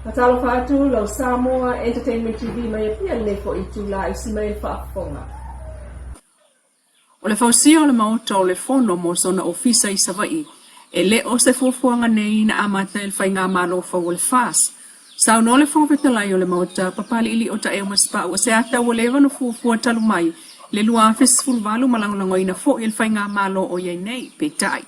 Faatalofa atu lau Samoa Entertainment TV mai Apia lenei foi itula i si mai le faafofoga. O le fausia o le Maota o le Fono mo sona ofisa i Savaii, e le o se fuafuaga nei na amata e le Faigamalo fou o le FAS. Saunoa le Fofoga Fetalai o le Maota, Papali'ili'o Taeo Masepau, o se ata ua leva ona fuafua talu mai le 2018 ma lagolagoina foi e le Faigamalo o i ai nei. Peitai,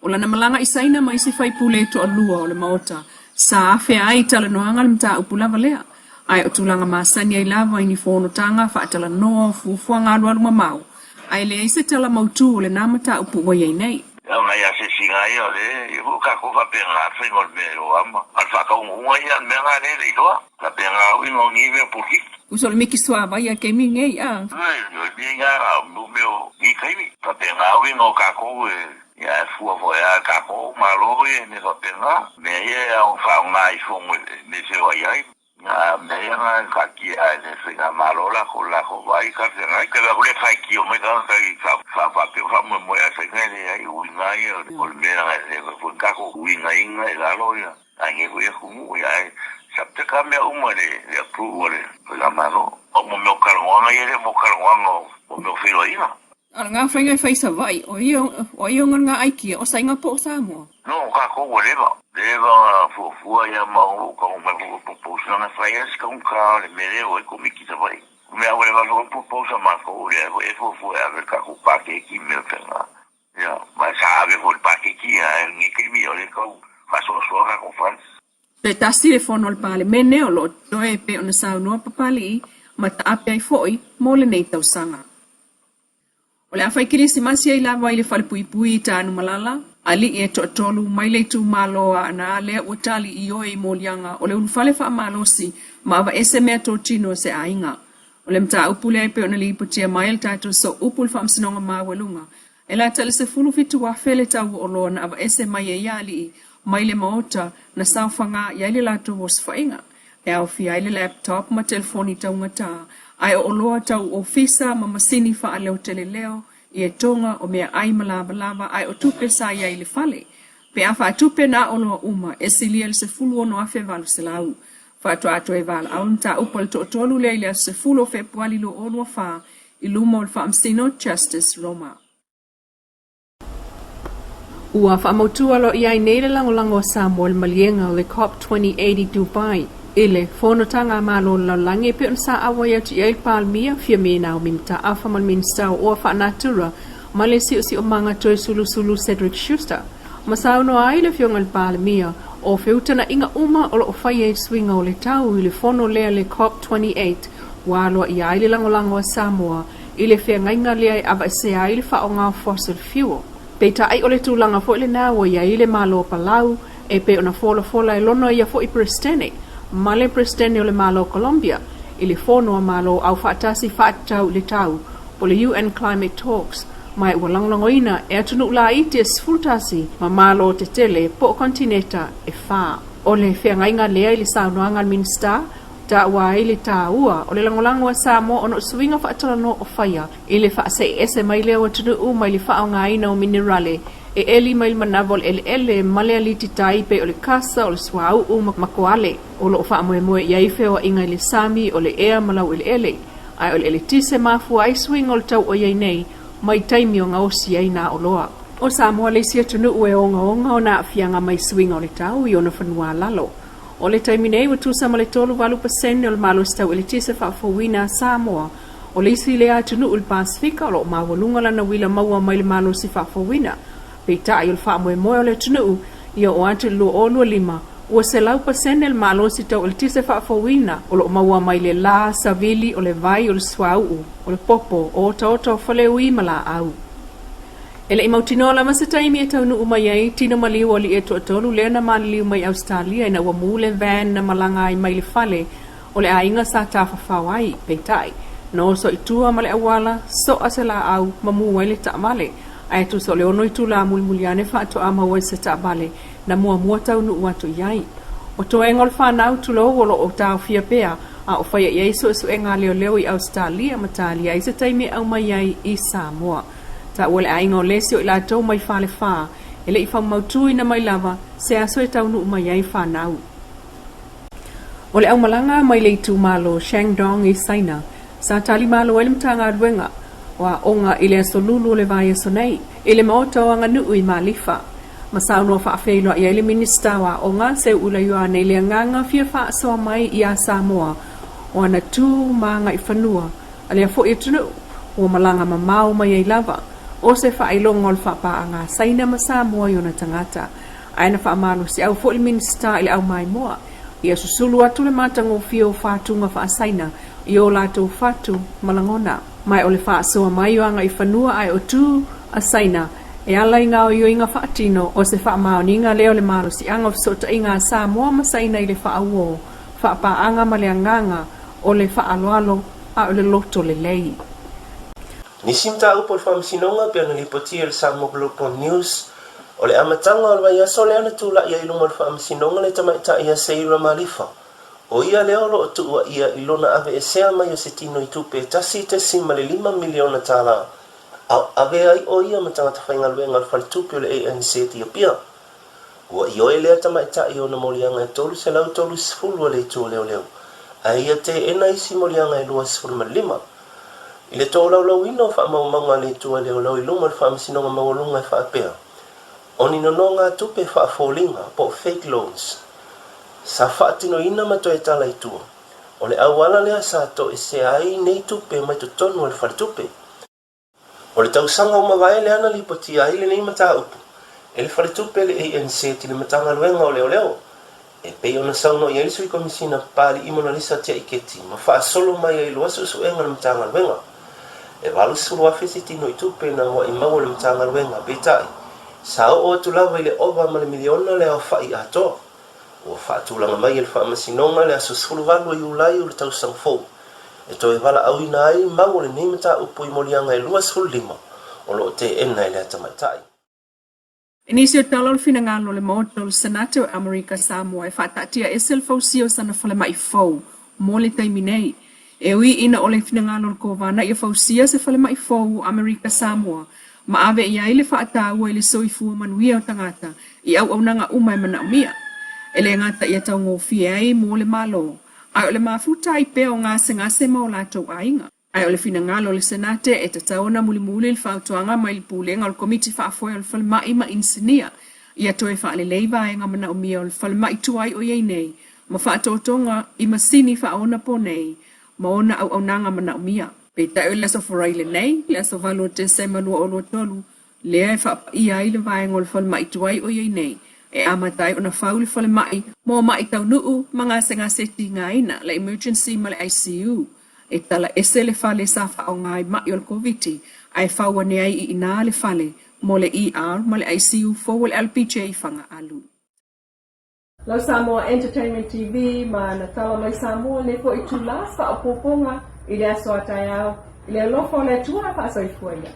o lana malaga i Saina ma isi faipule e toalua o le Maota, sa afea ai i talanoaga le mataupu lava lea. Ae o tulaga masani ai lava i ni fonotaga faatalanoa o fuafuaga alualu mamao, ae leai se tala mautū o lenā mataupu ua i ai nei. Ia nai asiasiga ia o le ia foi tatou faapena le faiga o le mea e o ama a le faataunuuga ia o le mea na lea e le iloa faapena uiga o ni mea polokiki. Uso le miki suavai ia kemi ngei a. Oi oi mi nga ra mo meo ni kaimi faapena uiga o tatou e ia e fua foi a tatou malo ia me faapena mea ia e ao faaaoga i fono e me feoai ai. Nā mea ia na taatia ai le faigamalo lākou lākou vaai i talafeagai. Te mea le faitio mai tagata i faapea o faamoemoe a saina e leai o uiga ia o le mea e le foi tatou uigaina i lalo ia ai nei foi atunuu ia ae subject lava mea uma i le approve a le faigamalo. O mo mea o talanoaga ia e le o mo talanoaga o mea o feiloaiga. A o ngā whainga e whai Savaii, o ia, o ia o ngā aikia, o Sainga po o Samoa. No, o kākou ua leva. Leva ona fuafua ia ma o kau mai foi proposal na fai ai se kaunka o le mea lea ua i komiti Savaii. O mea ua leva foi ona propose a matou lea foi e fuafua e ave le tatou paketi mea faapena. Ia, ma sa ave foi le paketi ae o lenei taimi o lea e tau faasoasoa tatou funds. Toe tasi le fono a le Palemene o lo o totoe e pei ona saunoa Papalii ma taape ai foi mo lenei tausaga. O le a fai Kerisimasi ai lava i le falepuipui i Tanumalala, alii e toatolu mai le itumalo a Aana lea ua tali ioe i moliaga o le ulufale faamalosi ma avaese meatotino a se aiga. O le mataupu lea e pei ona lipotia mai e le tatou Sooupu i le Faamasinoga Maualuga E lata i le 17,000 le tau o oloa na aveese mai e ia alii mai le maota na saofaga i ai le latou osofaiga, e aofia ai le laptop ma telefoni taugata, ae o oloa tau ofisa ma masini faaleoteleleo, ietoga, o meaai ma lavalava, ae o tupe sa i ai i le fale. Pe a faatupe na oloa uma, e silia i le 16,800. Faatoa toe valaau le mataupu a le toatolu lea i le aso 10 o Fepuali 2024 i luma o le Faamasino Justice Roma. Ua faamautu aloaia ai nei le lagolago a Samoa i le maliega o le COP 28 i Dubai i le Fonotaga a Malo o le Lalolagi e pei ona sa auai atu i ai le Palemia Fiame Naomi Mataafa ma le Minisita o Oa Faanatura ma le Siosiomaga Toesulusulu Cedric Schuster. Ma saunoa ai le Afioga i le Palemia, o feutanaʻiga uma o lo o fai ai le suiga o le tau i le fono lea le COP 28 ua aloaia ai le lagolago a Samoa i le feagaiga lea e aveesea ai le faaaoga o fossil fuel. Peitai o le tulaga foi lena ua i ai le Malo o Palau e pei ona folafola e lona ia foi Peresetene ma le Peresetene o le Malo o Colombia i le Fono a Malo Aufaatasi Faatatau i le Tau po o le UN Climate Talks ma ua lagolagoina e atunuu laiti e 11 ma Malo tetele po o kontineta e fa. O le feagaiga lea i le saunoaga a le Minisita taua ai le tāua o le lagolago a Samoa ona o suiga faatalanoa o faia i le faase'eese mai lea o atunuu mai le faaaogaina o minerale e eli mai le manava o le eleele ma le aliti tai pei o le kasa, o le suauu ma koale o lo o faamoemoe i ai feoaiga i le sami, o le ea ma laueleele, ae o le eletise mafua ai suiga o le tau o i ai nei mai taimi o gaosi ai nā oloa. O Samoa le isi atunuu e ogaoga ona aafiaga mai suiga o le tau i ona fanua lalo. O le taimi nei, ua tusa ma le 38 pasene o le malosi tau eletise faafouina a Samoa. O le isi lea atunuu i le Pasefika o lo o maualuga lana uila maua mai le malosi faafouina. Peitai, o le faamoemoe o le atunuu, ia oo atu i le 2025, ua 100% le malosi tau eletise faafouina o lo o maua mai le la, savili, o le vai, o le suauu, o le popo, o otaota o faleui ma laau. E le i mautinoa lava se taimi e taunuu mai ai tino maliu o alii e toatolu lea na maliliu mai Ausetalia ina ua mu le van na malaga ai mai le fale o le aiga sa tafafao ai. Peitai, na oso i tua ma le auala, soa se laau ma mu ai le taavale. Ae tusa o le ono itula mulimuli ane faatoa maua ai se taavale na muamua taunuu atu i ai. O toega o le fanau tulou o lo o taofia pea a o faia i ai suesuega a leoleo i Ausetalia ma talia ai se taimi e aumai ai i Samoa. Taua le aiga o Lesi o i latou mai Falefa, e le i faumautuina mai lava se aso e taunuu mai ai fanau. O le aumalaga mai le itumalo Shandong i Saina, sa talimalo ai le Matagaluega o Aoga i le Aso Lulu o le vaiaso nei, i le Maota o Aganuu i Malifa, ma saunoa faafeiloai ai le Minisita o Aoga, Seuula Ioane i le agaga fia faasoa mai iā Samoa o ana tu ma agaifanua a lea foi atunuu ua malaga mamao mai ai lava o se faailoga o le faapaaga a Saina ma Samoa i ona tagata. Ae na faamalosiau foi le Minisita i le aumaimoa ia susulu atu le matagofie o fatuga faa-Saina i o latou fatu ma lagona. Ma o le faasoa mai o agaifanua ae o tu a Saina e ala i gaoioiga faatino o se faamaoniga lea o le malosiaga o fesootaiga a Samoa ma Saina i le faauo faapaaga ma le agaga o le faaaloalo a o le loto lelei. Nisi mataupu o le Faamasinoga pei ona lipotia e le Samoa Global News, o le amataga o le vaiaso lea na tulai ai i luma o le Faamasinoga le tamaitai ia Seira Malifa, o ia lea o lo o tuuaia i lona aveesea mai o se tino i tupe e $1.5 miliona tala, a o avea ai o ia ma tagata faigaluega o le faletupe o le ANZ i Apia. Ua ioe lea tamaitai i ona moliaga e 330 a le Itu o Leoleo, ae ia teena isi moliaga e 25. I le tolaulauina o faamaumauga a le Itu a Leoleo i luma o le Faamasinoga Maualuga e faapea, o ni nonogatupe faafoliga po o fake loans sa faatinoina ma toe tala i tua, o le auala lea sa toesea ai nei tupe mai totonu o le faletupe. O le tausaga ua mavae lea na lipotia ai lenei mataupu e le faletupe le ANZ i le Matagaluega o Leoleo, e pei ona saunoa i ai le Sui Komisina Papali'i Monalisa Tiaiketi ma faasolo mai ai loa suesuega a le Matagaluega. E 80,000 se tino i tupe na mua'i maua e le Matagaluega, peitai, sa oo atu lava i le ova ma le miliona le aofa'i atoa. Ua faatulaga mai e le Faamasinoga le aso 18 o Iulai o le tausaga fou e toe valaauina ai mau o lenei mataupu i moliaga e 25 o lo o teena e le atamaitai. I nisi o tala o le finagalo o le Maota o le Senate o Amerika Samoa e faataatia ese le fausia o sana falemai fou mo le taimi nei. E ui ina o le finagalo o le Kovana ia fausia se falemai fou o Amerika Samoa ma ave i ai le faataua i le soifua manuia o tagata i auaunaga uma e manaomia, e le gata ia taugofie ai mo le Malo, ae o le mafuta ai pea o gasegase ma o latou aiga. Ae o le finagalo o le Senate e tatau ona mulimuli le fautuaga mai le Pulega o le Komiti Faafoe o le Falemai ma Inisinia ia toe faalelei vaega manaomia o le falemai tuai o i ai nei ma faatotoga i masini faaonaponei ma ona auaunaga manaomia. Peitai o le Aso Faraile nei, le aso 8 o Tesema 2023, lea e faapaia ai le vaega o le falemai tuai o i ai nei, e amata ai ona fau le falemai mo ma'i taunuu ma gasegase tigaina, le emergency ma le ICU. E tala ese le fale sa faaaoga ai ma'i o le Koviti ae fau ane ai i inā le fale mo le ER ma le ICU fou o le LPJ i Fagaalu. Lau Samoa Entertainment TV ma na tala mai Samoa nei foi itulā se faaopoopoga i le aso a taeao i le alofa o le Atua a faasoifua ia.